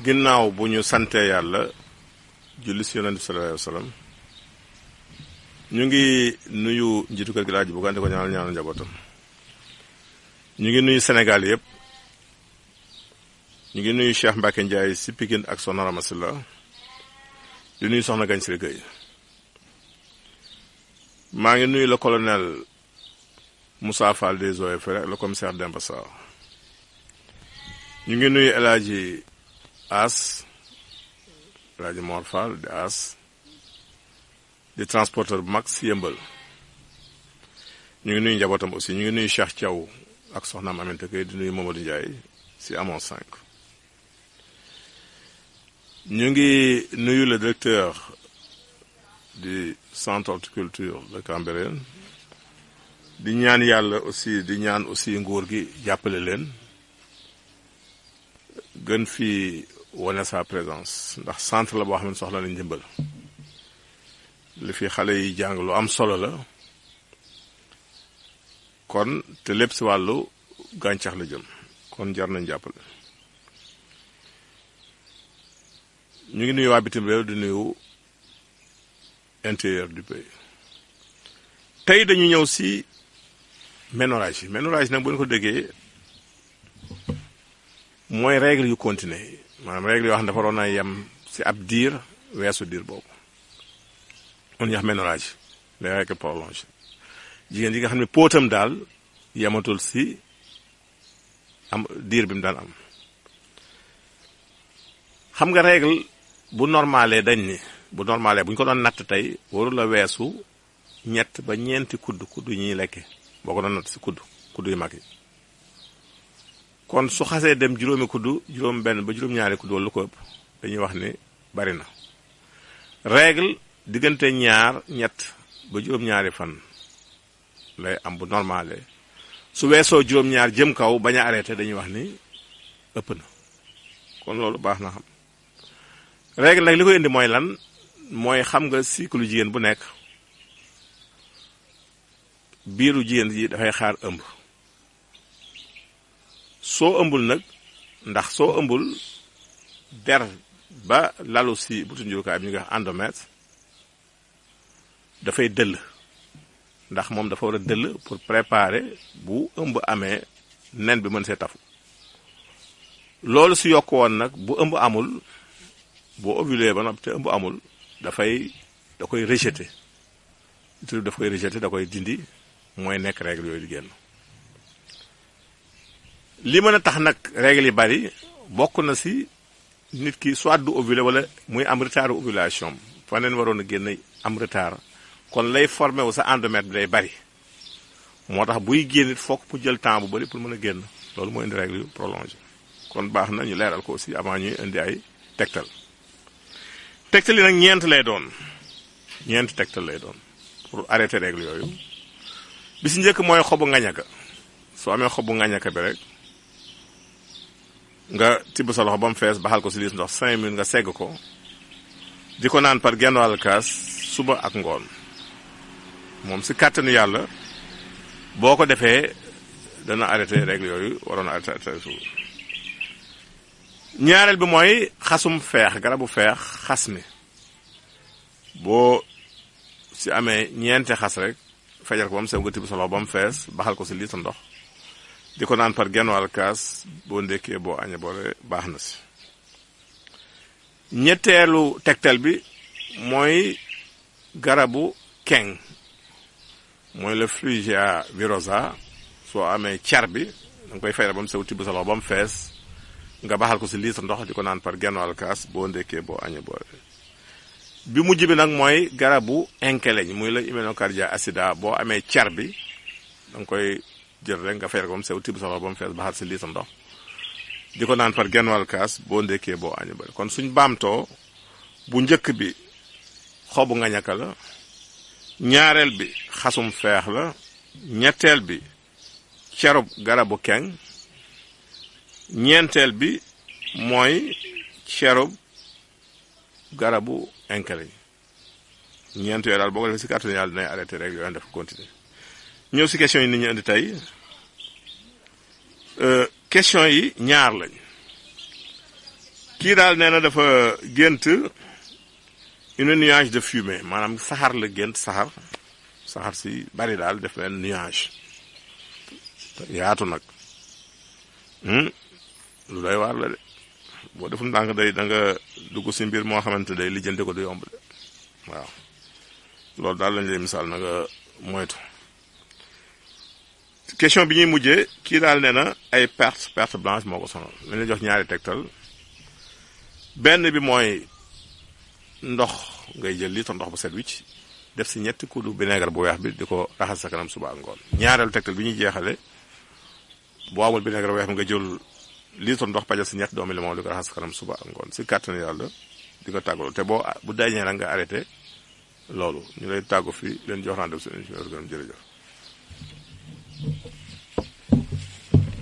ginnaaw bu ñu sante yàlla julli si yonent bi sallallahu alayhi wa sallam ñu ngi nuyu njiitu kër gi laaj bu gante ko ñaanal njabootam ñu ngi nuyu Sénégal yëpp ñu ngi nuyu Cheikh Mbacke Ndiaye si Pikine ak Soxna Ramasila di nuyu Soxna Gagne Siré Gueye maa ngi nuyu le colonel Moussa Fall des eaux et forêts le commissaire Demba Sarr ñu ngi nuyu El Hadji As El Hadji Mor Fall di As di transporteur bu mag si Yëmbal ñu ngi nuyu njabootam aussi ñu ngi nuyu Cheikh Thiaw ak soxnaam Aminata Gueye di nuyu Mamadou Ndiaye si Amon 5 ñu ngi nuyu le directeur du centre horticulture de Cambérène di ñaan yàlla aussi di ñaan aussi nguur gi jàppale leen gën fi wane sa présence ndax centre la boo xam ne soxla nañ ndimbal li fi xale yi jàng lu am solo la kon te lépp si wàllu gàncax la jëm kon jar nañ jàppale ñu ngi nuyu waa bitim réew di nuyu intérieur du pays tey dañu ñëw si ménorage yi ménorage nag bu ñu ko déggee mooy règle yu continuer maanaam règle yoo xam ne dafa waroon a yem si ab diir weesu diir boobu on ñuy wax ménorage les règles prolongées jigéen yi nga xam ne póotam daal yematul si am diir bi mu daan am xam nga règle bu normalee dañ ni bu normalee bu ñu ko doon natt tey warul la weesu ñett ba ñeenti kudd yi ñuy lekke boo ko doon natt si kudd yu mag yi kon su xasee dem juróomi kudd juróom benn ba juróom-ñaari kudd wala lu ko ëpp dañuy wax ni bari na règle diggante ñett ba juróom-ñaari fan lay am bu normalé su weesoo juróom-ñaar jëm kaw bañ a arrêté dañuy wax ni ëpp na kon loolu baax na xam règle nag li koy indi mooy lan mooy xam nga cycle jigéen bu nekk biiru jigéen yi dafay xaar ëmb soo ëmbul nag ndax soo ëmbul der ba lalu si butu njurukaay bi ñu ngi wax endomètre dafay dëll ndax moom dafa war a dëll pour préparer bu ëmb amee nen bi mën see tafu loolu si yokk woon nag bu ëmb amul boo ovulé ba noppi te ëmb amul da koy rejeté daf koy rejeté da koy dindi mooy nekk règle yooyu di génn li mën a tax nag règle yi bari bokk na si nit ki soit du ovulé wala muy am retard ovulation fa neen waroon a génn am retard kon lay formé wu sa endomètre bi day bari moo tax buy génn it fokk pour jël temps bu bari pour mën a génn loolu mooy indi règle yu prolongé kon baax na ñu leeral ko aussi avant ñuy indi ay tegtal yi nag ñeenti tegtal lay doon pour arrêter règle yooyu bi si njëkk mooy xobu ngañaka soo amee xobu ngañaka bi rek nga tibb sa loxo ba mu fees baxal ko si liis ndox 5 minutes nga segg ko di ko naan par genn wàll kaas suba ak ngoon moom si kàttanu yàlla boo ko defee dana arrêté règle yooyu waroon a arrêté su ñaareel bi mooy xasum feex garabu feex xas mi boo si amee ñeenti xas rek fajar ko ba mu sew nga tibb sa loxo ba mu fees baxal ko si liis ndox di ko naan par genn wàll kaas boo ndékkee boo añee boole baax na si ñetteelu tegtal bi mooy garabu keng mooy le Frugia virosa soo amee car bi da nga koy fayra ba mu sew tibb sa loxo ba mu fees nga baxal ko si litre ndox di ko naan par genn wàll kaas boo ndékkee boo añee boole bi mujj bi nag mooy garabu inkeleñ muy la Hyménocardia acida boo amee car bi da nga koy jël rek nga fayra ko ba mu sew tibb sa loxo ba mu fees baxal si litre ndox di ko naan par genn wàll kaas boo ndékkee boo añee boole kon suñ baamtoo bu njëkk bi xobu ngañaka la ñaareel bi xasum feex la ñetteel bi cerub garabu keng ñeenteel bi mooy cerub garabu inkeleñ ñeent yooyu daal boo ko defee si kàttanu yàlla dinay arrêté rek yooyu def continuer ñëw si question yi nit ñu indi tey question yi ñaar lañ kii daal nee na dafa gént une nuage de fumée maanaam saxaar la gént saxaar si bari daal def leen nuage yaatu nag lu doy waar la de boo deful ndànk day da nga dugg si mbir moo xamante day lijjanti ko du yomb de waaw loolu daal lañ lay misaal na nga moytu. question bi ñuy mujjee kii daal nee na ay perte blanche moo ko sonal lañ la jox ñaari tegtal benn bi mooy ndox ngay jël litre ndox bu set wicc def si ñetti kuddu vinaigre bu weex bi di ko raxas sa kanam suba ak ngoon. ñaareelu tegtal bi ñuy jeexale boo amul vinaigre bu weex bi nga jël litre ndox pajal si ñetti doomi limon di ko raxas sa kanam suba ak ngoon si kàttan yàlla di ko tàggaloo te bu dañee nag nga arrêté loolu ñu lay tàggu fi leen jox rendez-vous seen émission jërëjëf.